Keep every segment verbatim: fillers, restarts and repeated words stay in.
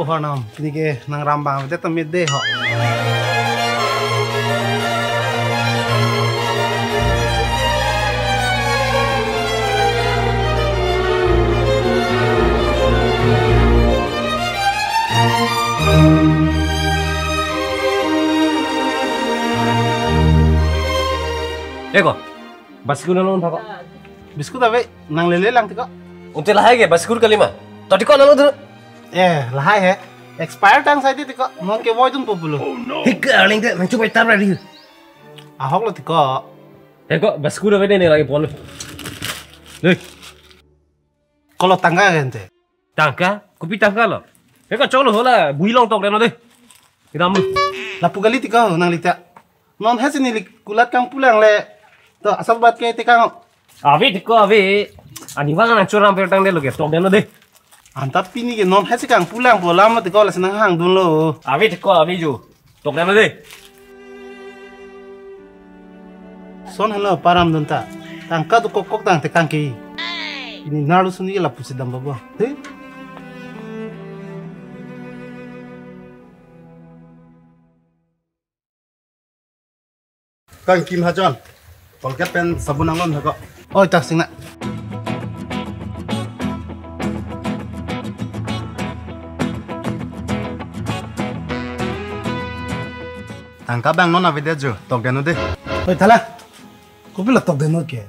Hornam, pini ke nang ram abang, de tame de ho. Eko, basku nang thako. Biscuit ave, nang lele lang tiko. Unte lahai ke, basku kalima. To tiko nang dulu. Eh, lahai he. Expire tang sai tiko. Non ke voi dun populo. Hik arling te, nang chupai tar ready. Ahok lo tiko. Eko, basku ave de ne lagi pon. Deh. Kolo tangka gente. Tangka? Kopi tangka lo? Eko cholo hola, bui long tok deno de. Kedam. Lapu kali tiko nang lita. Non hesi neli kulat kangpu lang le. To asal bat ke tekang. Ave tiko ave. Ani bang nang churam pertang de lo ke tok deno de. Anta pini ke non hesi kangpu lang bolam tiko le senang hang dun lo. Ave tiko ave jo. Tok deno de. Son halo param dun ta. Tangka tu kok kok tang tekang ke. Ini nalu suni lapu sedam babo. He? Kang Kim Hajon, Colgate pen sabun nanglon hako. Oi, tak sing na. Tangka bang non ave de jo, tok deno de. Oi, thala. Kopi lo tok deno ke.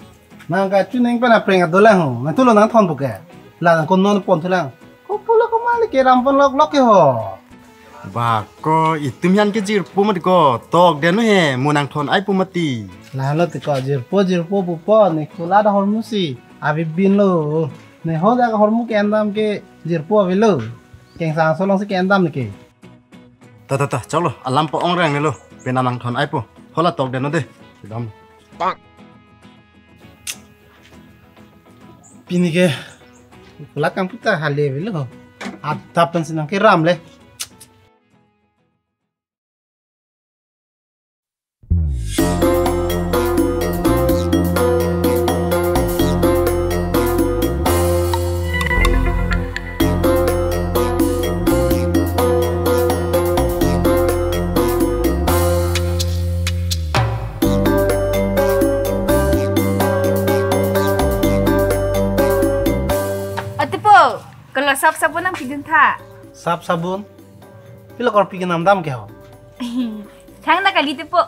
Nang kachining pen aphreng adolang ho. Nang tulo nang thon buke. La nang kon non pon thulang. Kopulo ko mali ke ram pon lok lok ke ho. Ba ko itum yan ke jirpo mat ko. Tok deno he mo nang thon ai pu mati. Lalo tiko jirpo jirpo pupo ne kula da hormu si. Abi bin lo. Ne ho da hormu ke andam ke jirpo abi lo. Kengsang solong si ke andam ke. Ta ta ta, choklo, alam po ong reng nelo, penang nang thon ai po, hola tok deno de, sidam. Pini ke, kulat kangpu ta hale avelo, adap pen sinang ke ram le. Atipo, kalau sap sabun nangpidun tha. Sap sabun? Pilo korpi kenam dam ke ho? Thang na kali tepo.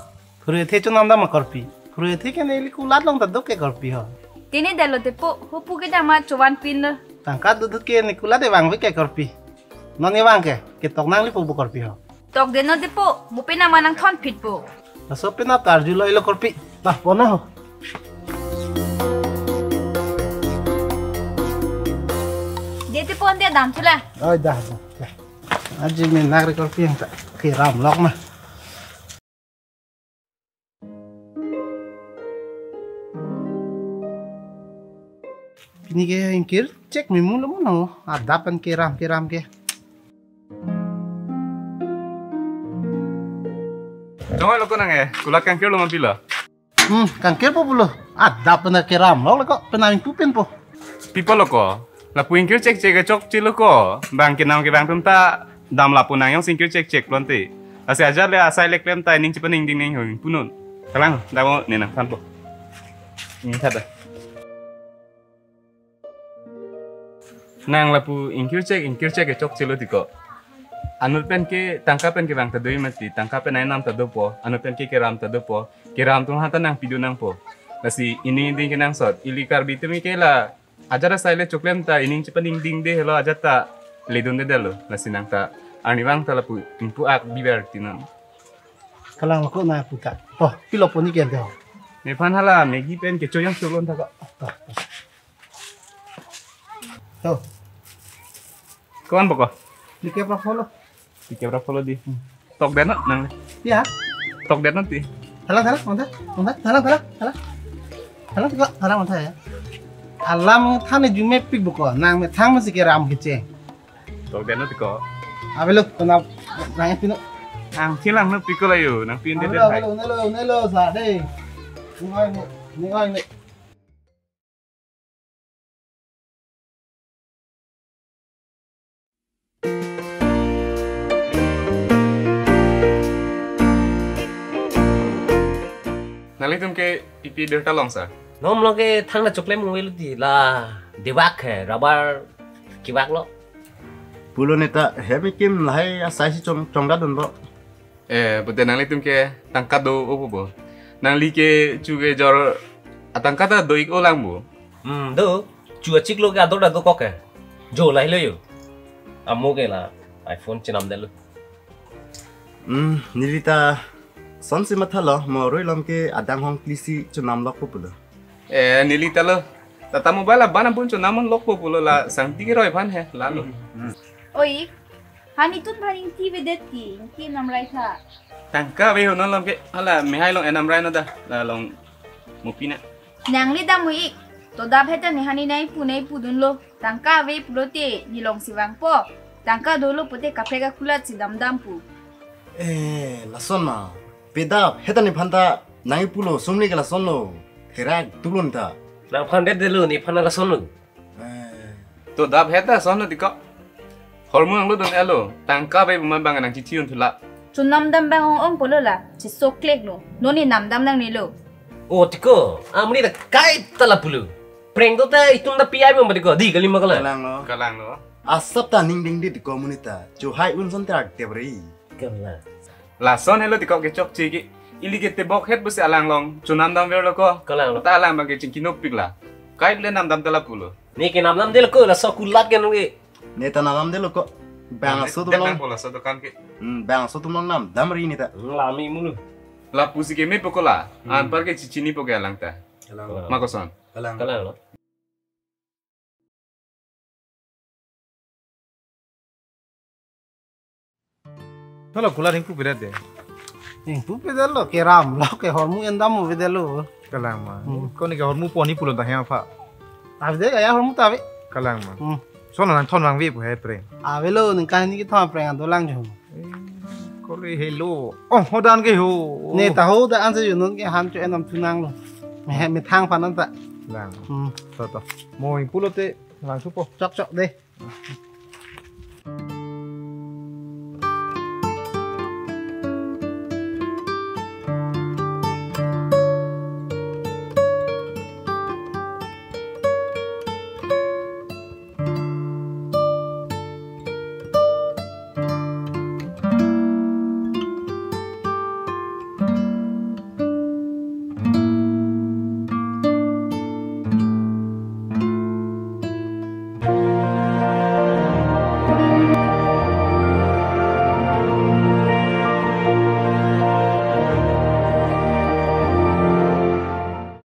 Phurui athe chonam dam ma korpi. Phurui athe ke neli kulat long ta dok ke korpi ho. Tene dalo tepo, hopu ke dama chovan pin lo. Tangka dudut ke ne kulat e vang ve ke korpi. Non e vang ke, ketok nangli po bo korpi ho. Tok deno tepo, mo penang ma nang thon phit po. Laso penap ta arju lo ilo korpi. Bah, pona ho. De tepo ande dam chula. Oi, dah, dah, dah. Aji menak re korpi yang ta keram lok ma. Pini ke ingkir chek memu lo mono. Adap pen keram keram ke. Dong lo ko nang e, kulat kangkir lo ma pilo. Hmm, kangkir po pulo. Adap pen keram lo ko penang ingpu pen po. Pi pulo ko. Lapu ingkir chek chek chokche lo ko. Bang kenam ke bang tum ta dam lapu nang yong singkir chek chek lonte. Lasi ajat le asai le klem ta ining chepaningding ning hung punun. Kalang, damo ne nang than po. Ini thada. Nang lapu ingkir chek, ingkir chek ke chokche lo tiko. Anut pen ke tangka pen ke bang ta do mati, tangka pen ainam ta dopo, anut pen ke keram ta dopo, keram tum hata nangpidun nangpo. Lasi ining ding kenangsot, ili Karbi tumi ke la ajat asai le choklem ta ining chepaningding de helo ajat ta ledun de dalo. Lasi nang ta arnivang ta lapu ingpu ak biber tinan. Kalang ko na puta. Oh, pilo poni ke do. Nephan hala Maggi pen kecho yang sulon ta ko. Oh. Kon boko. Dike pra follow. Dike pra follow di. Tok deno nang. Ya. Tok deno ti. Thala, thala, mantha. Mantha, thala, thala, thala. Thala, thala, thala, mantha ya. Alam thane jume pik boko. Nang methang masi keram kecheng. Tok deno tiko. Avelo, kona nang pino. Ang chilang no piko layo, nang pin de. Avelo, avelo, unelo, unelo, sa de. Ni oi ni, ni oi ni. Nanglitum ke pipi birta long sir? Non along ke thangta choklem ong-elo ti la debak he, rubber kebak lo. Pulo neta hem ekim lahai asai si chong chongda dunpo. Eh, pute nanglitum ke tangka do-o pu bo. Nangli ke chu kejor atangka ta do-ik-o lang bo. Hmm, do. Chu achiklo ke ador ta dokok ke. Jo lahelo yo. Amo ke la iPhone chenamdetlo. Hmm, neli ta sonsi mathalo, mo rui along ke adang hong klisi chonamlokpo pulo. Eh, neli ta lo. Tata Mobile abang abun chonam-onlokpo pulo, la sangti keroi aphan he, la lo. Oi, hani tun bharing ti vedet ki, ki namrai tha. Tangka ave ho non along ke, hala mehai along enamrai no da, la along mupina. Nangli dam-ik, to dap heta ne hani nai pu nai pudunlo. Tangka ave pulote, ne alongsi vangpo. Tangka dolo pute kaprek akulat si damdam pu. Eh, lason ma. Pedap, heta nephan ta nangkipulo, sumni ke lason lo. Therak, tulun ta. Nangphan det delo, nephan lason lo. Eh. To dap heta son lo tiko. Hormu anglo don elo. Tangka ave buma bang nang chichi un thula. Chonamdam bang ong-ong pulo la. Chesoklek lo. Non ne namdam nangnelo. O tiko, amri ta kaita la pulo. Prank do ta itum ta P I bom tiko. Di kali ma kala. Kalang lo. Kalang lo. Asap ta ning ding di tiko monit ta. Chohai un son terak tebri. Kalang. Lason helo tiko kechokche ke. Ili ke tebok het pusi alang along chonamdam verlo ko. Kalang lo. Ta alang abang ke chingki nopik la. Kait le namdam ta la pulo. Ne ke namdamdetlo ko, laso kulat ke nungke. Ne ta namdamdetlo ko. Bang aso tum long. Bang laso dokan ke. Hmm, bang aso tum long namdamri ne ta. Lami mulu. Lapusi ke mepo ko la. Hmm. Anpar ke chichinipo ke alang ta. Kalang. Ma koson. Kalang. Kalang lo. Hala kulat ingpu pirat de. Ingpu pirat lo, keram lo, ke hormu endam mo pirat lo. Kalang ma. Hmm. Ko ne ke hormu poni pulo ta hya pha. Ave de ya hormu ta ave. Kalang ma. Hmm. Son nangthon nangve pu he prank. Avelo, ningkan ni kethon prank adolang jo. Eh, kole helo. Oh, hodan ke ho. Ne ta hodan se jo non ke han cho enam thunang lo. Me, methang phanan ta. Lang. Hmm. To to. Mo ingpulote langthupo. Chok chok de.